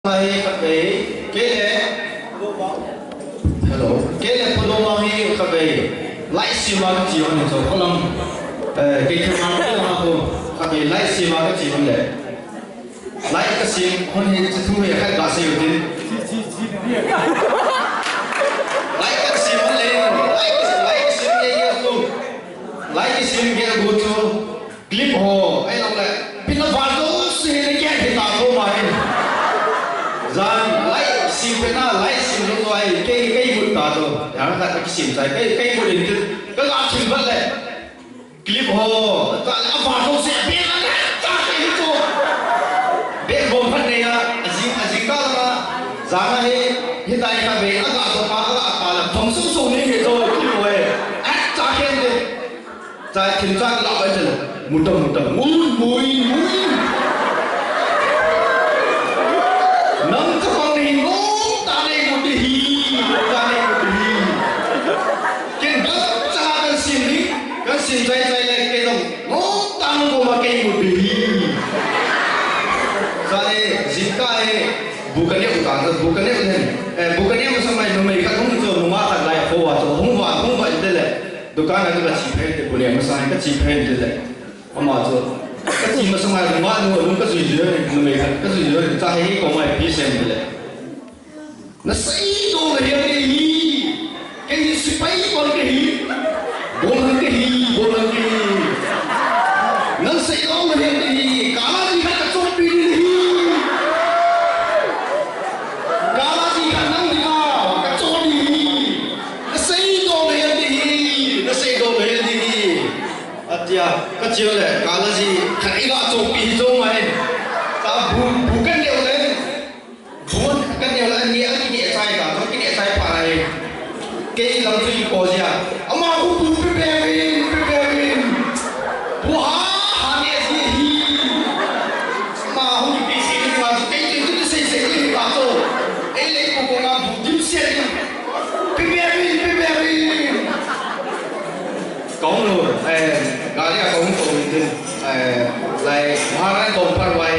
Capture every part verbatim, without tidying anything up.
Hi, khatvei. Kei le. Hello. Kei le Pu Lomang hi khatvei. Lai sima kachi hon cho kolang. Eh, kei themang ko lang ko. Khatvei lai sima kachi hon le. Lai kasim hon hi chu thu hi khat kasei u tin. Lai kasim hon le. Lai kasim, lai kasim le ya tu. Lai kasim ke bu tu. Clip ho, ahilouleh, pina vado se le kya hita ko ma hin. Jan, lai sim pe na, lai sim lo to ai, kei, kei mut ta to. Ya ka ta kisim sai, kei, kei mut in tu, ka la sim ba le. Clip ho, ta le, a vado se, pe na le, ta ke to. Be bom phat ne ya, a jing, a jing ka la, jan a he, hita ka be, a ka to pa, a ka ta la, thong su su ni ke to, clip ho e. A ta ke de. Chai thim chak la bai chun. Muta, muta, mun, mun, mun. Nang ka pang ni ngom ta nei mut hi, ta nei mut hi. Ken ba cha kan sim ni, kan sim chai chai le ke dong. Ngom ta ngom ko ma ke mut hi. Chai jing ka e, bu ka neu ta, bu ka neu len. Eh, bu ka neu sa mai no mai ka hung cho no ma ta lai ko wa to, hung wa, hung wa te le. Dukan a kachi phen te, bu ne masang kachi phen te le. Ama chu, kachi masang a, ma nu, nu kajui jui ne, numei khat, kajui jui ne, cha he ko mai pi sem te le. Na sei do le ya te hi. Kei hi sipai ko te hi. Bol ke hi, bol ke hi. Na sei do le ya te hi. Kala ji ka chop pi ni hi. Kala ji ka nang ni ka, ka chop ni hi. Na sei do le ya te hi. Na sei do le ya te hi. Atia, ka chio le, kala ji, khat i ga chopi hi jo mai. Ka bu, bu kan neu le. Bu kan neu le, ani a kine chai ka, to kine chai pa ai. Kei lang chu i ko jia. Ama bu bu pe pe rin, pe pe rin. Bu ha, ha ne ji hi. Ama hu ki pi si ni ma chu kei chu chu sei sei ni pa to. Ei le ko ko nga bu dim se ni. Pe pe rin, pe pe rin. Kong lu, eh, gari a kong kong tin, eh, lai, bhara dong par vai.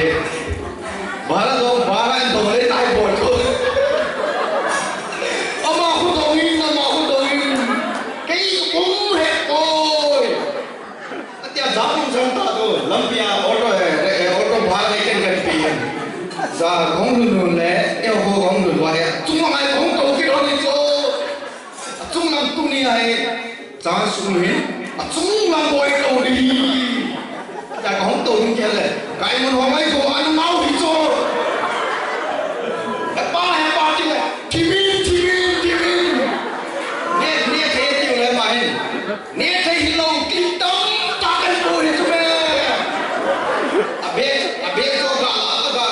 Bhara dong, bhara dong le tai bol ko. Ama khu dong in, ama khu dong in. Kei kong he oi. Atia jam jam ta tu, lampi a auto he, eh, auto bhara he ken kan pi. Sa kong lu nu le, eh, ho kong lu vai. Chung ma ngai kong to ki ro ni cho. Achung lang tuni a hi, chance um hi, achung lang boi to di. Ya ka hong to ding kya le, kai mun hong ai ko anu mau hi cho. He pa, he pa, ti le, ti min, ti min, ti min. Ne, ne the ti le ma hin. Ne the hi lo, ki tam ta kan ko hi cho me. Abe, abe cho ga, ga,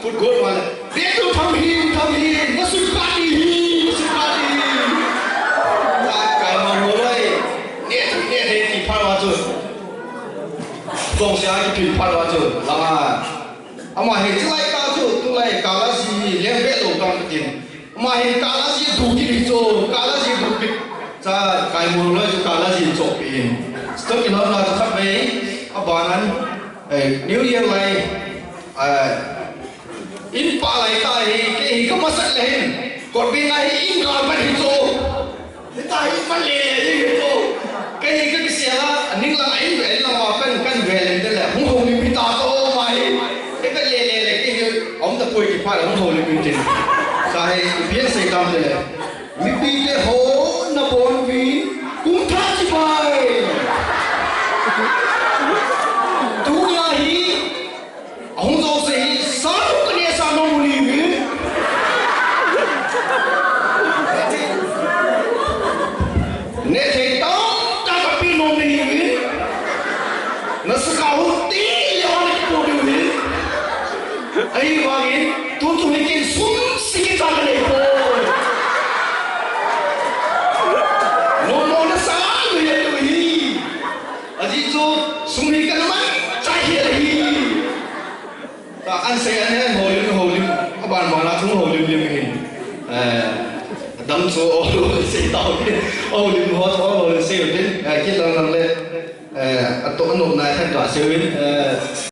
food court wale. Ve tu tham hi, tham hi, na sut ka ti hi, na sut ka ti hi. Ka, kai ma mo lai. Ne tu, ne tu, ki phal wa tu. Kong sia ki pin phal wa tu. Lama. Ama he tu lai ka tu, tu lai ka la si, le ve lo ka tin. Ama he ka la si tu ki ni tu, ka la si tu ki. Sa kai mo lai tu ka la si tu pin. Sto ki lo na tu khat ve, a ba nan. Eh, New Year lai. Eh, in pa lai ta hi, kei hi ka masak le hin. Kotbing a hi in gal ban hi chu. Hi ta hi man le le hi chu. Kei hi ka kisia la, ning lang a in ve lang ma kan, kan ve le de le. Hung hung ni pi ta to ma hi. Kei ka le le le kei hi, om ta poi ki pa le hung hung ni pi tin. Sa hi, pian sei tam de le. Mipite ho nabonuvin kum thah chibai. Tunia hi, ahung jouse hi, sa kane sa nom uvin. Neh thei tamtah kape nom uvin. Nasakah ho tile hon kipo uvin. Ahivangin, tutu hi ken sum seh cha kanei poi. Nommo nasa loi ahi. Ajeh chu sum hi kana mangcha hi ahi. Ta an sei an hen holim holim. Aban bana chung holim lim hin. Eh, dam chu o sei tau. Holim ho, holim sei din. Eh, kit lang lang le. Eh, atoh anop nai khat kasei uvin. Eh,